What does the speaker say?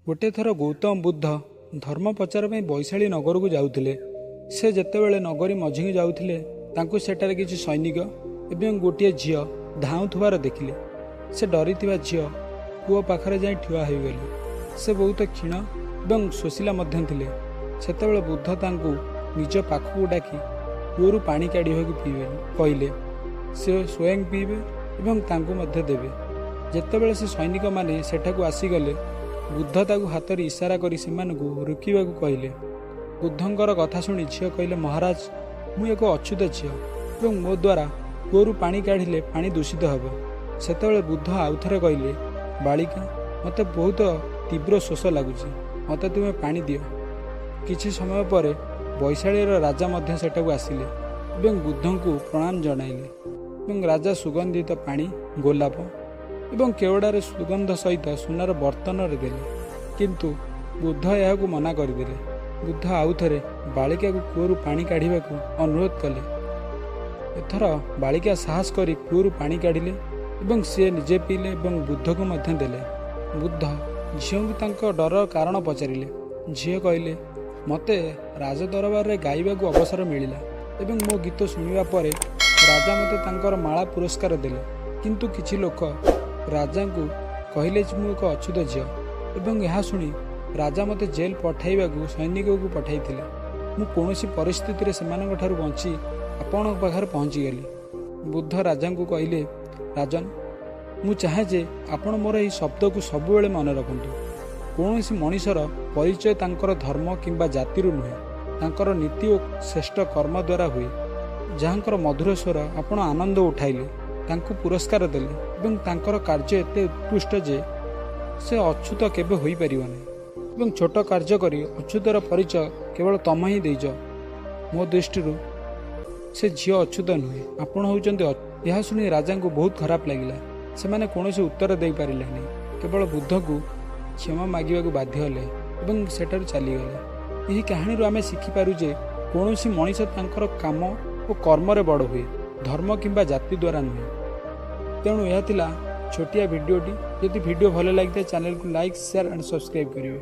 ଗୋଟିଏ ଥର ଗୌତମ ବୁଦ୍ଧ ଧର୍ମ ପ୍ରଚାର ପାଇଁ ବୈଶାଳୀ ନଗରକୁ ଯାଉଥିଲେ। ସେ ଯେତେବେଳେ ନଗରୀ ମଝିକୁ ଯାଉଥିଲେ, ତାଙ୍କୁ ସେଠାରେ କିଛି ସୈନିକ ଏବଂ ଗୋଟିଏ ଝିଅ ଧାଉଁଥିବାର ଦେଖିଲେ। ସେ ଡରିଥିବା ଝିଅ କୂଅ ପାଖରେ ଯାଇ ଠିଆ ହୋଇଗଲେ। ସେ ବହୁତ କ୍ଷୀଣ ଏବଂ ଶୋଷିଲା ମଧ୍ୟ ଥିଲେ। ସେତେବେଳେ ବୁଦ୍ଧ ତାଙ୍କୁ ନିଜ ପାଖକୁ ଡାକି କୂଅରୁ ପାଣି କାଢ଼ିବାକୁ ପିଇବେ କହିଲେ। ସେ ସ୍ୱୟଂ ପିଇବେ ଏବଂ ତାଙ୍କୁ ମଧ୍ୟ ଦେବେ। ଯେତେବେଳେ ସେ ସୈନିକମାନେ ସେଠାକୁ ଆସିଗଲେ, ବୁଦ୍ଧ ତାକୁ ହାତରେ ଇଶାରା କରି ସେମାନଙ୍କୁ ରୋକିବାକୁ କହିଲେ। ବୁଦ୍ଧଙ୍କର କଥା ଶୁଣି ଝିଅ କହିଲେ, ମହାରାଜ, ମୁଁ ଏକ ଅଛୁତ ଝିଅ ଏବଂ ମୋ ଦ୍ୱାରା କୂଅରୁ ପାଣି କାଢ଼ିଲେ ପାଣି ଦୂଷିତ ହେବ। ସେତେବେଳେ ବୁଦ୍ଧ ଆଉଥରେ କହିଲେ, ବାଳିକା, ମୋତେ ବହୁତ ତୀବ୍ର ଶୋଷ ଲାଗୁଛି, ମୋତେ ତୁମେ ପାଣି ଦିଅ। କିଛି ସମୟ ପରେ ବୈଶାଳୀର ରାଜା ମଧ୍ୟ ସେଠାକୁ ଆସିଲେ ଏବଂ ବୁଦ୍ଧଙ୍କୁ ପ୍ରଣାମ ଜଣାଇଲେ ଏବଂ ରାଜା ସୁଗନ୍ଧିତ ପାଣି ଗୋଲାପ ଏବଂ କେଉଡ଼ାରେ ସୁଗନ୍ଧ ସହିତ ସୁନାର ବର୍ତ୍ତନରେ ଦେଲେ। କିନ୍ତୁ ବୁଦ୍ଧ ଏହାକୁ ମନା କରିଦେଲେ। ବୁଦ୍ଧ ଆଉଥରେ ବାଳିକାକୁ କୂଅରୁ ପାଣି କାଢ଼ିବାକୁ ଅନୁରୋଧ କଲେ। ଏଥର ବାଳିକା ସାହସ କରି କୂଅରୁ ପାଣି କାଢ଼ିଲେ ଏବଂ ସିଏ ନିଜେ ପିଇଲେ ଏବଂ ବୁଦ୍ଧକୁ ମଧ୍ୟ ଦେଲେ। ବୁଦ୍ଧ ଝିଅଙ୍କୁ ତାଙ୍କ ଡରର କାରଣ ପଚାରିଲେ। ଝିଅ କହିଲେ, ମୋତେ ରାଜ ଦରବାରରେ ଗାଇବାକୁ ଅବସର ମିଳିଲା ଏବଂ ମୋ ଗୀତ ଶୁଣିବା ପରେ ରାଜା ମୋତେ ତାଙ୍କର ମାଳା ପୁରସ୍କାର ଦେଲେ। କିନ୍ତୁ କିଛି ଲୋକ ରାଜାଙ୍କୁ କହିଲେ ଯେ ମୁଁ ଏକ ଅଛୁତ ଝିଅ ଏବଂ ଏହା ଶୁଣି ରାଜା ମୋତେ ଜେଲ୍ ପଠାଇବାକୁ ସୈନିକକୁ ପଠାଇଥିଲେ। ମୁଁ କୌଣସି ପରିସ୍ଥିତିରେ ସେମାନଙ୍କଠାରୁ ବଞ୍ଚି ଆପଣଙ୍କ ପାଖରେ ପହଞ୍ଚିଗଲି। ବୁଦ୍ଧ ରାଜାଙ୍କୁ କହିଲେ, ରାଜନ, ମୁଁ ଚାହେଁ ଯେ ଆପଣ ମୋର ଏହି ଶବ୍ଦକୁ ସବୁବେଳେ ମନେ ରଖନ୍ତୁ। କୌଣସି ମଣିଷର ପରିଚୟ ତାଙ୍କର ଧର୍ମ କିମ୍ବା ଜାତିରୁ ନୁହେଁ, ତାଙ୍କର ନୀତି ଓ ଶ୍ରେଷ୍ଠ କର୍ମ ଦ୍ୱାରା ହୁଏ। ଯାହାଙ୍କର ମଧୁର ସ୍ୱର ଆପଣ ଆନନ୍ଦ ଉଠାଇଲେ, ତାଙ୍କୁ ପୁରସ୍କାର ଦେଲେ ଏବଂ ତାଙ୍କର କାର୍ଯ୍ୟ ଏତେ ଉତ୍କୃଷ୍ଟ ଯେ ସେ ଅଛୁତ କେବେ ହୋଇପାରିବ ନାହିଁ ଏବଂ ଛୋଟ କାର୍ଯ୍ୟ କରି ଅଛୁତର ପରିଚୟ କେବଳ ତମେ ହିଁ ଦେଇଛ। ମୋ ଦୃଷ୍ଟିରୁ ସେ ଝିଅ ଅଛୁତ ନୁହେଁ, ଆପଣ ହେଉଛନ୍ତି। ଏହା ଶୁଣି ରାଜାଙ୍କୁ ବହୁତ ଖରାପ ଲାଗିଲା। ସେମାନେ କୌଣସି ଉତ୍ତର ଦେଇପାରିଲେ ନାହିଁ, କେବଳ ବୁଦ୍ଧକୁ କ୍ଷମା ମାଗିବାକୁ ବାଧ୍ୟ ହେଲେ ଏବଂ ସେଠାରୁ ଚାଲିଗଲେ। ଏହି କାହାଣୀରୁ ଆମେ ଶିଖିପାରୁ ଯେ କୌଣସି ମଣିଷ ତାଙ୍କର କାମ ଓ କର୍ମରେ ବଡ଼ ହୁଏ, ଧର୍ମ କିମ୍ବା ଜାତି ଦ୍ୱାରା ନୁହେଁ। ତେଣୁ ଏହା ଥିଲା ଛୋଟିଆ ଭିଡ଼ିଓଟି। ଯଦି ଭିଡ଼ିଓ ଭଲ ଲାଗିଥାଏ, ଚ୍ୟାନେଲକୁ ଲାଇକ୍, ସେୟାର ଆଣ୍ଡ ସବସ୍କ୍ରାଇବ୍ କରିବେ।